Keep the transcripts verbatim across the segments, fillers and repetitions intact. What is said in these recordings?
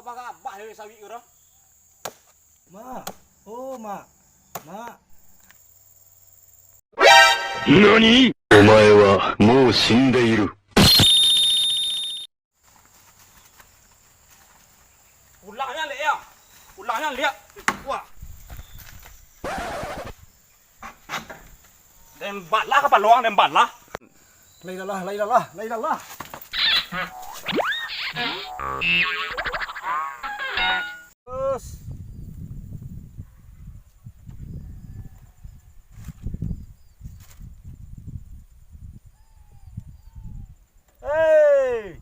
Barabah dari sawit ko doh. Mak, oh, Mak, Mak. 何？お前はもう死んでいる。 Pulangnyo liak yo. Pulangnyo liak. Wah. Den balah kapalo ang, den balah. La ilaha, la ilaha, la ilaha. Terus. Hei.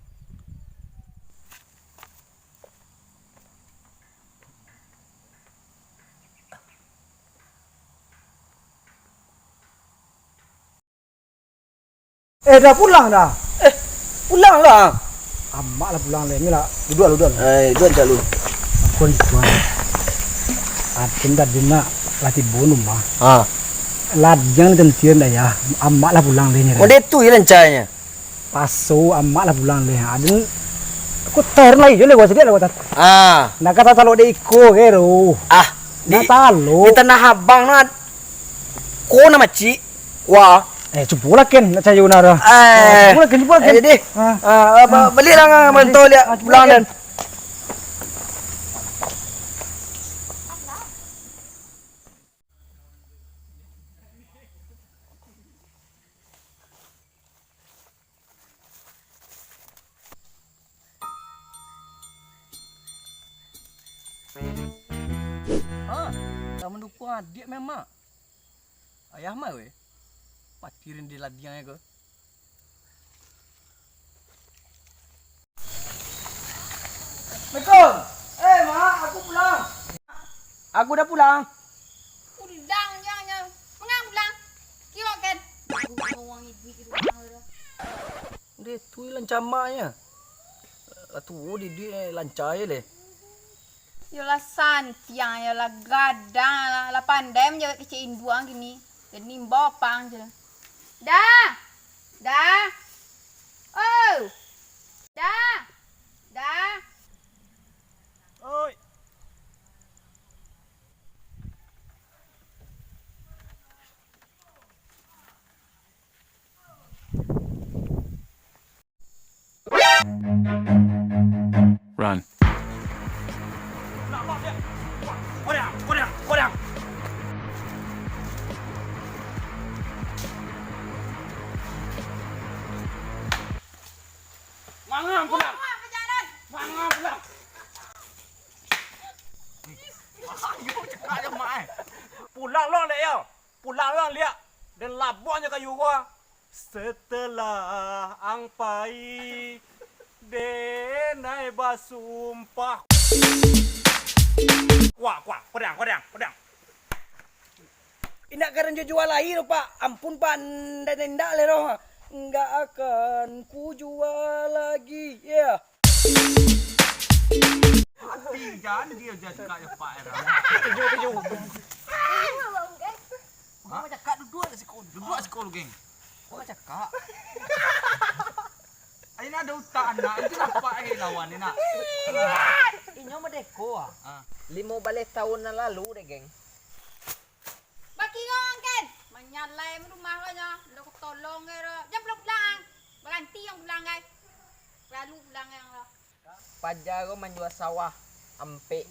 Eh, dah pulang dah. Eh, pulang lah. Amak lah pulang leh. Ni lah, duduak, duduak. Eh, duduak dulu. Aku ni tuan. Aku dah dengar lah tibo rumah. Ha. Ladiang ni tentian dah ya. Amak lah pulang leh ni. Kode tu je lancarnya. Paso amak lah pulang leh. Aden aku tahu lai jo leh gua sadiak lah gua tahu. Ah. Nak kata talok dek iko ke tu. Ah. Nak talok. Di tanah abang tu. Ko nama cik. Wah. Eh, cubolah Ken, nak cayo nak dah. Eh. Cubolah Ken, cubolah Ken. Eh, jadi. Ah. Ah, baliaklah ngah mantau liak pulang dan. Ha, lah mandukuang adiak memang. Ayah mah weh. Mati rindu ladiang ko. Assalamualaikum. Eh, Mak, aku pulang. Aku dah pulang. Pulang, jangan, jangan. Mangang pulang. Kiwak kan. Buang ibu di rumah tu. Deh, tu ilan camaknya. Lah tuo didik eh, lancar je leh. Yolah santiang, yolah gadang, lah, lah pandai manjawek kecek induang kini. Jadi nimbau pang je. Dah. Dah. Oh. Dah. Dah. Oi. Run. Mangang pulang. Mangang pulang. Ayo cakak je mak eh. Pulang lo lek yo. Pulang lo liak. Den labuahnyo kayu ko. Setelah ang pai, denai basumpah. Kuah, kuah, kodang, kodang, kodang. Indak karan jo jual lai doh, Pak. Ampun, Pak, ndak, ndak lai doh. Nggak akan ku jual lagi, ya. Mati jan dia jan kak ya, Pak, ya. Tujuh, tujuh. Mak cakak duduak siko, duduak siko lu, geng. Mak cakak. Ayo nak ada utak anak, itu nampak eh lawan ni nak. Inyo madeko ah. Ah. Limo baleh tahun nan lalu deh, geng. Bakiro angken. Manyalai rumah lo nyo. Lo tolong ke lo. Jam pulang pulang. Baranti yang pulang kai. Lalu pulang yang lo. Paja ko manjua sawah, ampek,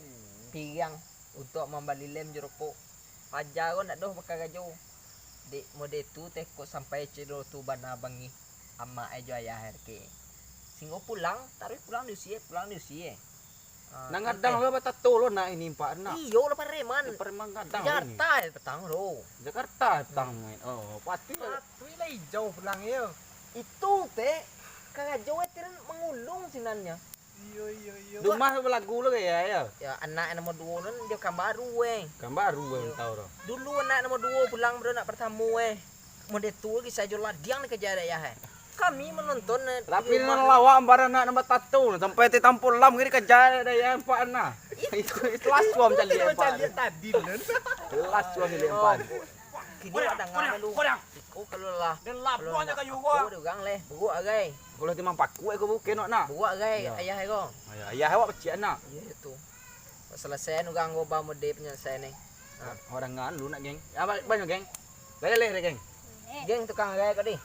piriang, untuak mambali lem jo rokok. Paja ko ndak doh bakarajo. Dek mode tu teko sampai celo tu bana bangih. Amak e jo ayah e ke. Singgo pulang, taruih pulang di usie, pulang di usie. Ah, nan gadang lo batato lo nak ini empat nak. Iyo lo pareman. Pareman gadang lo ini. Jakarta e petang lo. Jakarta petang main. Oh, pati. Pati lah ijau pulang yo. Itu te karajo e tiran mangulung sinannya. Iyo, iyo, iyo. Rumah balagu lo gaya yo. Ya, anak nomor duo nan dia kan baru eh. Kan baru eh tahu tu. Dulu anak nomor duo pulang baru anak pertamo eh. Mode tu lagi sajo ladiang dikejar ayah eh. Kami menonton eh. Tapi nan lawak ambar anak nomor satu sampai ti tampul lam kiri kejar ada yang empat anak. Itu itu last one cali empat. Tadi nan. Last one cali empat. Sini awak danga dulu. Siko kalau lah. Den lapo nyo kayu ko. Buruak agai. Kalau timbang paku ko bukan nak. Buruak agai, ayah ko. Ayah awak pacik nak. Iyo tu. Salasai urang ko ba mode panyalasai ni. Awak danga dulu nak, geng. Banyak, geng. Lai leh deh, geng. Geng tukang agai ko deh.